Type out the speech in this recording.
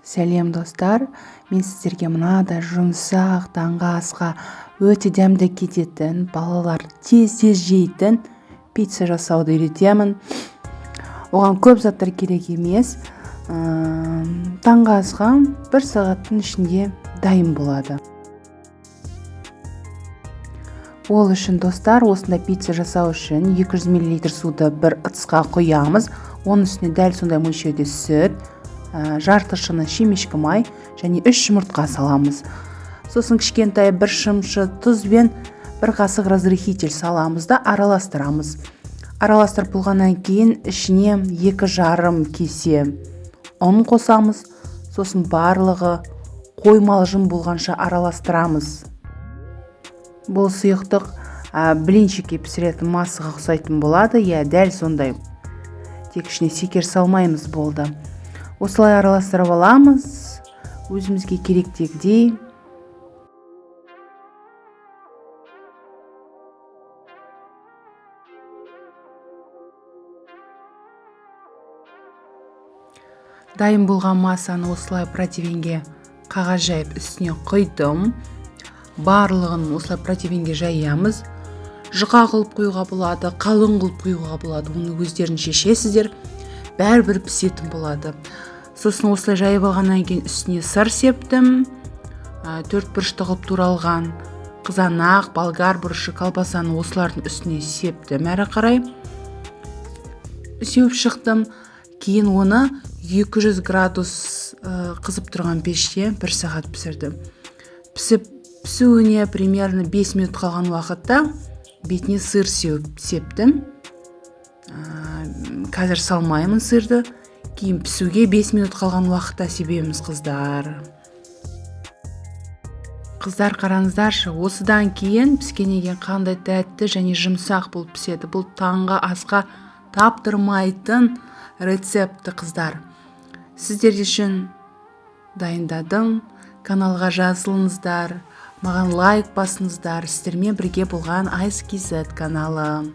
Сәлем достар, мен сіздерге мынадай жұмсақ таңғы асқа өте дәмді кететін, балалар тез-тез жейтін пицца жасауды үйретемін. Оған көп заттар керек емес. Таңғы асқа бір сағаттың ішінде дайын болады. Ол үшін достар, осындай пицца жасау үшін 200 мл суды бір ыдысқа құямыз. Оның үстіне дәл сондай мөлшерде сүт, жарты шыны шемешкі май және 3 жұмыртқа саламыз. Сосын кішкентай бір шымшы тұз бен бір қасық разрыхитель саламыз да араластырамыз. Араластырып болғаннан кейін ішіне 2,5 кесе ұн қосамыз. Сосын барлығы қоймалжың болғанша араластырамыз. Бұл сұйықтық блинчикке пісіретін массаға ұқсайтын болады. Иә, дәл сондай. Тек ішіне шекер салмаймыз болды. Осылай араластырып аламыз, өзімізге керектегідей. Дайын болған массаны осылай противенге қағаз жайып үстіне құйдым. Барлығын осылай противенге жаямыз. Жұқа қылып құюға болады, қалың қылып құюға болады. Оны өздерін шешесіздер. Бәрібір пісетін болады. Сосын осылай жайып алғаннан кейін үстіне сыр септім. Төрт бұрышты қылып туралған қызанақ, болгар бұрышы, колбасаны осылардың үстіне септім. Әрі қарай сеуіп шықтым. Кейін оны 200 градус қызып тұрған пеште 1 сағат пісірдім. Пісуіне примерно 5 минут қалған уақытта бетіне сыр септім. Қазір салмаймын сырды. Кейін пісуге 5 минут қалған уақытта себеміз, қыздар. Қыздар, қараңыздаршы, осыдан кейін піскеннен кейін қандай тәтті және жұмсақ болып піседі. Бұл таңғы асқа таптырмайтын рецепті, қыздар. Сіздер үшін дайындадым. Каналға жазылыңыздар, маған лайк басыңыздар. Сіздермен бірге болған Ice KZ каналы.